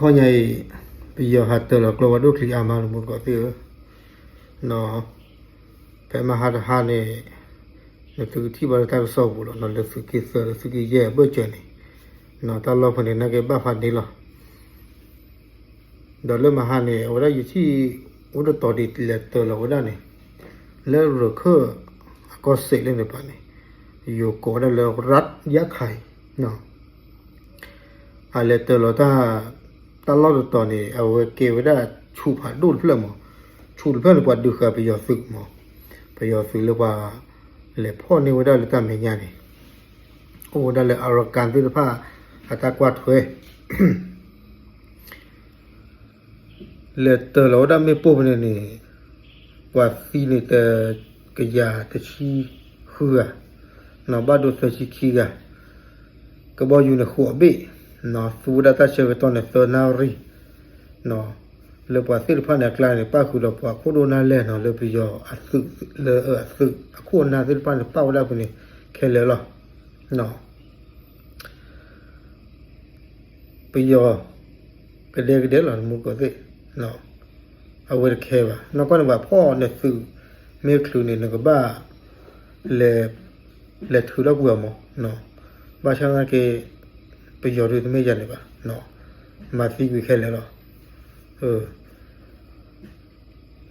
ခီညါအံၤ ပယီၤဟးတၢၤလီၤကျိဝဲဒိၣ်ချံအါမး တမူတကိးသ့ၣ်ဧၢ, နီၤ, ဖဲမဟါတဟါန့ၣ် နသုကထံၣ်ဘၣ်လၢတၢ်ကစီၣ်ပူၤလီၤ နီၤ, လၢသုးက့သၢ လၢသုးက့ယဲၢ်အဘၢၣ်စၢၤန့ၣ်, နီၤ, တၢ်လီၢ်ဖဲန့ၣ် နာ်က့ဘၣ်ဖးန့ၣ်လီၤ. ဒီးလၢမဟါန့ၣ် အဝဲဒၣ်ယထံၣ် အိၣ်တတီၤဒ်လဲၤတၢၤလီၤဝဲဒၣ်န့ၣ် လၢရခၢၣ်အကီၢ်စဲၣ်လၢန့ၣ်ပၤန့ၣ် ယိၤကိးဝဲဒၣ်လၢ ရတ်ၣ်ယၣ်ခၢၣ် နီၤ, အလဲၤတၢၤလီၤတၢ်, တၢ်လီၢ်တတီၤန့ၣ် အဝဲကဲဝဲဒၣ်ဆူးဖးဒိၣ်တဖျၢၣ်မး, ဆူးတဖျၢၣ်န့ၣ် ပှၤဒုးဃာ်ပယီၤသုးမး, ပယီၤသုးလၢပှၤလဲၤဖီၣ်န့ၢ်ဝဲဒၣ်လၢတၢ်မဲာ်ညါန့ၣ်, အိၣ်ဝဲဒၣ်လၢ Arakan သ့ၣ်တဖၣ် အတၢ်ကွၢ်ထွဲ လဲၤတၢၤလီၤဝဲဒၣ်မ့ၣ်ပိၢ်ဖဲန့ၣ်န့ၣ် ပှၤသံန့ၣ်တကယၤတဆံဃုဂၤ, နီၤ, ဘၣ်ဒိသၢဆံခံဂၤ, ကဘီယူၤန့ၣ်ဃိးဘ့ၣ်, နီၤ, သူဝဲဒၣ်တၢ်ဆၢကတီၢ်န့ၣ် သၢနၣ်ရံၣ်, နီၤ, လၢပှၤသ့ၣ်တဖၣ်န့ၣ်အကျါန့ၣ် ပၣ်ဃုာ်ဒီးပှၤခိၣ်ဒိၣ်နၢ်လဲၢ် နီၤ, လၢပယီၤအသုး လၢအသုးအခိၣ်အနၢ်သ့ၣ်တဖၣ်န့ၣ် ပၣ်ဝဲဒၣ်ဖဲန့ၣ်ခဲလၢာ်လီၤ, နီၤ. ပယီၤကဒဲကဒဲလီၤ တမူတကိးသ့ၣ်, အဝဲတခဲဘၣ် နီၢ်ကီၢ်န့ၣ် ပှၤဖီၣ်နသုးမ့ၢ်ချုးန့ၣ် နကဘၣ် လဲၤထုးထီၣ်ကွံာ်အီၤမး, ဘၣ်ဆၣ်သနာ်က့ ပယီၤဒုးတမ့ၢ်ယၤန့ၣ်ဘၣ်, မၤသံကွံာ်ခဲလၢာ်လီၤ.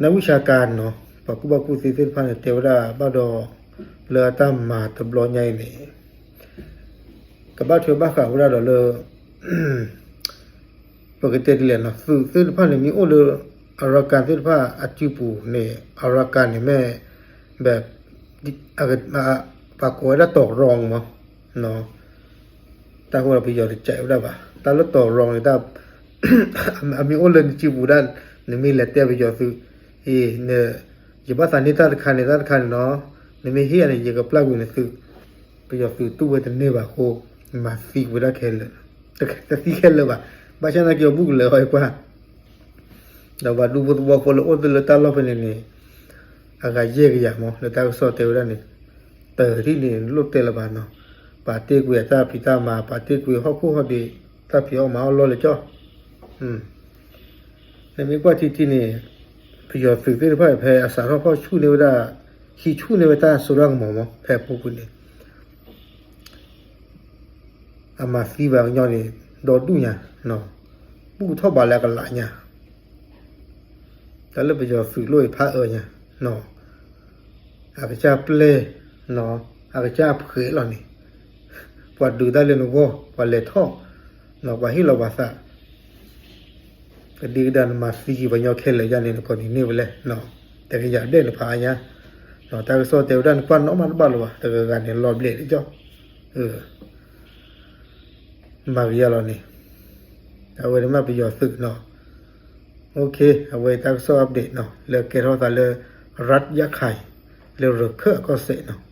နဝံၡါကၤနီၤ ပှၤကူၣ်ဘၣ်ကူၣ်သ့သ့ၣ်တဖၣ်န့ၣ် တဲဝဲဒၣ်ဘၣ်ဒီး လၢအတၢ်မၤတဘျီညါအံၤန့ၣ် ကဘၣ်ထွဲဘၣ်ဃးဝဲဒၣ်ဒီးလၢ ပကတဲဒ်လဲၣ်နီၤ သုးသ့ၣ်တဖၣ်န့ၣ် မ့ၢ်အိၣ်လၢ Arakan သ့ၣ်တဖၣ်အစုပူၤန့ၣ် Arakan န့ၣ်မ့ၢ် ဘၣ် ပှၤကိးဝဲဒၣ်တီၤရီမး တၢ်ဃိဒီးပယီၤတစဲးဝဲဒၣ်ဘၣ် တၢ်လၢတီၤရီန့ၣ် အမ့ၢ်အိၣ်လၢနစုပူၤဒၣ် နမ့ၢ်လဲၤတဲပယီၤသုး အ့ ယဘၣ်သးန့ၢ်တၢ်တခါန့ၣ် တၢ်တခါန့ၣ်နီၤ နမ့ၢ်ဟ့ၣ်ယၤန့ၣ် ယကပျၢ်ကွံာ်နသုး ပယီၤသုးတူၢ်ဝဲတန့ၢ်ဘၣ်အဃိ မၤသံဝဲဒၣ်ခဲလၢာ် တသံခဲလၢာ်ဘၣ် ဘၣ်ဆၣ်သနာ်က့အဘူၣ်ကလၢာ်အီၤအံၤကွၢ် ဒီးပှၤဒူဖိသဝီဖိလၢအိၣ်လၢတၢ်လီၢ်ဖဲန့ၣ်န့ၣ် အဂၤယဲၢ်ကယၤမး လၢတၢ်ကစီၣ်တဲဝဲဒၣ်န့ၣ် တထံၣ်န့ၣ် လိၣ်တဲလၢၤဘၣ်နီၤ ပာ်တ့ၢ်ကွံာ်အတၢ်ဖံးတၢ်မၤ ပာ်တ့ၢ်ကွံာ်ဟီၣ်ခိၣ်ဟီၣ်ဒ့ တၢ်ဖံးအီၣ်မၤအီၣ်လီၢ်လၢကၠီ နမ့ၢ်ကွၢ်ထံထံန့ၣ် ပယီၤသုးသ့ၣ်တဖၣ်ဖဲအစးထီၣ်ဖီၣ်ဆူၣ်န့ၢ်ဝဲဒၣ် ဟံးဆူၣ်န့ၢ်ဝဲတၢ်စိတၢ်ကမီၤမး ဖဲအပူၤကွံာ်န့ၣ် အမၤသံဘၣ်ကညီန့ၣ် ဒီဒူၣ်ညါ ဘူၣ်ထီၣ်ဘးလၢအကလးညါ တၢ်လၢပယီၤသုးလိၣ်အံၤဖးအၢညါ အကစၢ်ပျဲၢ် အကစၢ်ဖှဲးလီၤန့ၣ် ပှၤဒုးတၢ်လၢနဂီၢ် ပှၤလဲၤထီၣ် ပှၤဟ့ၣ်လီၤပှၤသး ကဒံကဒါနမၤသံက့ၤပှၤကညီခဲလၢာ်ယါန့ၣ် နကိးနံၤန့ၢ်ဝဲလဲၣ် တကယၤဒဲးနဖးအါညါ တၢ်ကစီၣ်တဲဝဲဒၣ်နကွၢ်နီၣ်မးတဘၣ်လၢၤဘၣ် တဂၤဂၤန့ၣ်လီၤဘျဲးလၢကၠီ မၤကယၤလီၤန့ၣ် အဝဲန့ၣ်မ့ၢ်ပယီၤသုးနီၤ OK အဝဲတၢ်ကစီၣ် update နီၤ လၢကဲထီၣ်သးလၢ ရတ်ၣ်ယၣ်ခၢၣ် လၢရခၢၣ်အကီၢ်စဲၣ်နီၤ